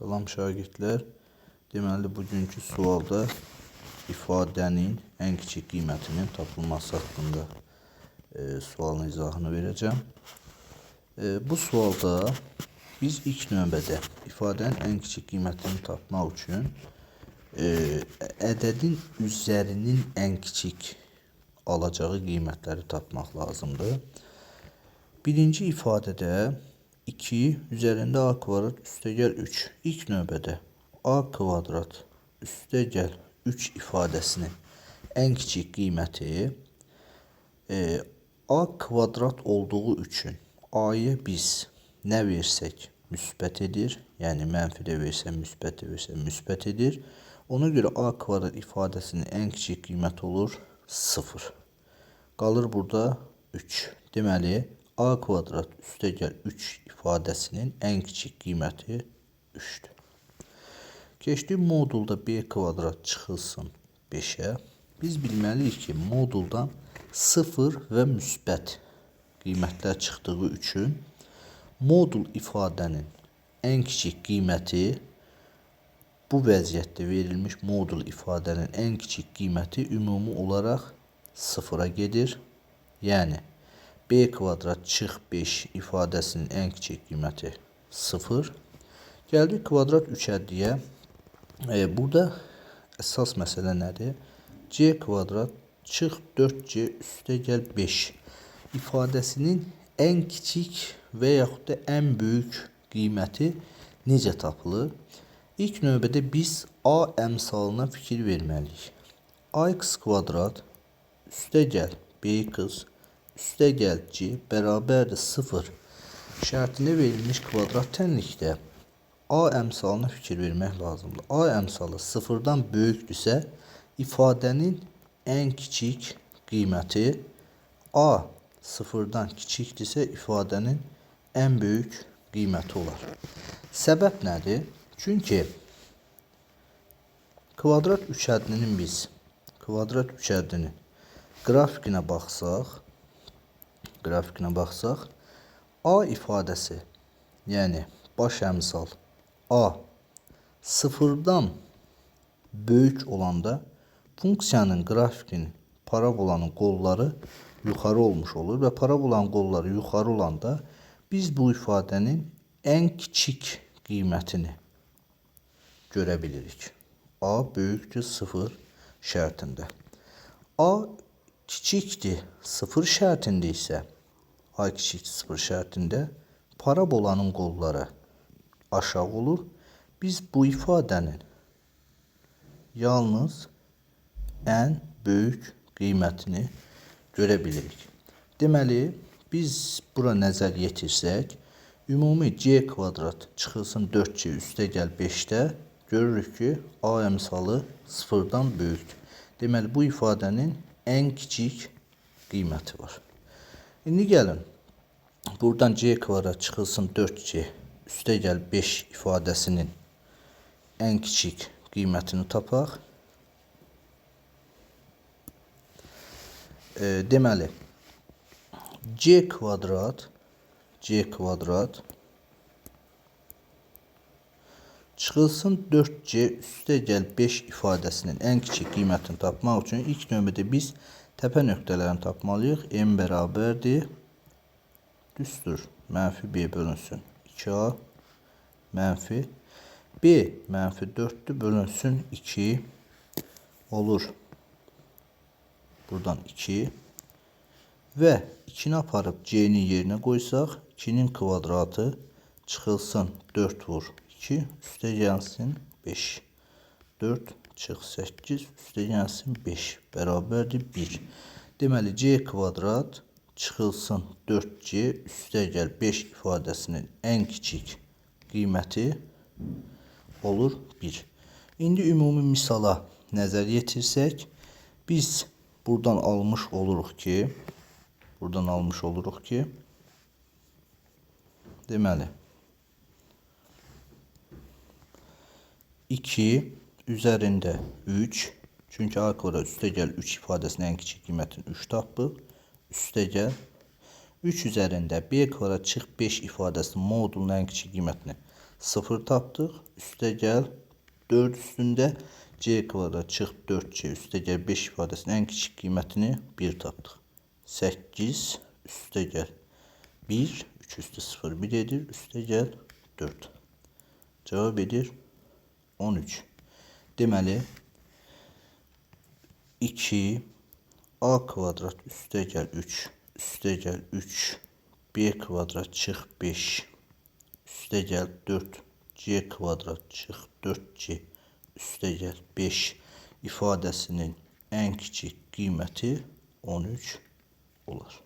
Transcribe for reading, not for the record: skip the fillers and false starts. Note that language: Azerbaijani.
Salam şagirdlər. Deməli, bugünkü sualda ifadənin ən kiçik qiymətinin tapılması haqqında sualın izahını verəcəm. Bu sualda biz ilk növbədə ifadənin ən kiçik qiymətini tapmaq üçün ədədin üzərinin ən kiçik alacağı qiymətləri tapmaq lazımdır. Birinci ifadədə 2 üzərində a kvadrat üstəgəl 3. İlk növbədə a kvadrat üstəgəl 3 ifadəsinin ən kiçik qiyməti a kvadrat olduğu üçün a-ya biz nə versək müsbət edir. Yəni mənfi də versək, müsbət də versək müsbət edir. Ona görə a kvadrat ifadəsinin ən kiçik qiyməti olur 0. Qalır burada 3. Deməli, a kvadrat üstəgəl 3 ifadəsinin ən kiçik qiyməti 3-dür. Keçdik modulda b kvadrat çıxılsın 5-ə. Biz bilməliyik ki, moduldan 0 və müsbət qiymətlər çıxdığı üçün modul ifadənin ən kiçik qiyməti bu vəziyyətdə verilmiş modul ifadənin ən kiçik qiyməti ümumi olaraq 0-a gedir. Yəni b kvadrat çıx 5 ifadəsinin ən kiçik qiyməti 0. Gəldik kvadrat 3 əddiyə. Burada əsas məsələ nədir? C kvadrat çıx 4c üstəgəl 5 ifadəsinin ən kiçik və yaxud da ən böyük qiyməti necə tapılır? İlk növbədə biz a əmsalına fikir verməliyik. Ax kvadrat üstəgəl bx üstəgəl c bərabərdir 0 şərtində verilmiş kvadrat tənlikdə a əmsalına fikir vermək lazımdır. A əmsalı 0-dan böyükdürsə, ifadənin ən kiçik qiyməti a 0-dan kiçikdirsə, ifadənin ən böyük qiyməti olar. Səbəb nədir? Çünki kvadrat üçəddinin biz kvadrat üçəddinin qrafikinə baxsaq, A ifadəsi, yəni baş əmsal A sıfırdan böyük olanda funksiyanın qrafikinin parabolanın qolları yuxarı olmuş olur və parabolanın qolları yuxarı olanda biz bu ifadənin ən kiçik qiymətini görə bilirik. A böyükdür 0 şərtində. A kiçikdir 0 şərtində isə A kiçikdir 0 şərtində parabolanın qolları aşağı olur. Biz bu ifadənin yalnız ən böyük qiymətini görə bilirik. Deməli, biz bura nəzər yetirsək, ümumi c kvadrat çıxılsın 4c üstəgəl 5-də görürük ki, a əmsalı 0-dan böyükdür. Deməli, bu ifadənin ən kiçik qiyməti var. İndi gəlin, buradan c kvadrat çıxılsın 4c üstəgəl 5 ifadəsinin ən kiçik qiymətini tapaq. Deməli, c kvadrat çıxılsın 4c üstəgəl 5 ifadəsinin ən kiçik qiymətini tapmaq üçün ilk növbədə biz təpə nöqtələrini tapmalıyıq. M bərabərdir. Düzdür. Mənfi B bölünsün 2A mənfi B mənfi 4-dür bölünsün 2 olur. Buradan 2 və 2-ni aparıb C-nin yerinə qoysaq 2-nin kvadratı çıxılsın 4 vur 2 üstə gəlsin 5. 4 çıx 8 üstə gəlsin 5 bərabərdir 1. Deməli C kvadrat çıxılsın 4C üstəgəl 5 ifadəsinin ən kiçik qiyməti olur 1. İndi ümumi misala nəzər yetirsək, biz buradan almış oluruq ki, deməli 2 üzərində 3, çünki a kvadrat üstəgəl 3 ifadəsinin ən kiçik qiymətini 3 tapdıq. Üstəgəl 3 üzərində b kvadrat çıx 5 ifadəsinin modulunun ən kiçik qiymətini 0 tapdıq. Üstə gəl 4 üstündə c kvadrat çıx 4c üstə gəl 5 ifadəsinin ən kiçik qiymətini 1 tapdıq. 8 üstə gəl 1, 3 üstü 0, 1 edir. Üstə gəl 4. Cavab edir 13. Deməli 2 a kvadrat üstə gəl 3, üstə gəl 3, b kvadrat çıx 5, üstə gəl 4, c kvadrat çıx 4c, üstə gəl 5 ifadəsinin ən kiçik qiyməti 13 olar.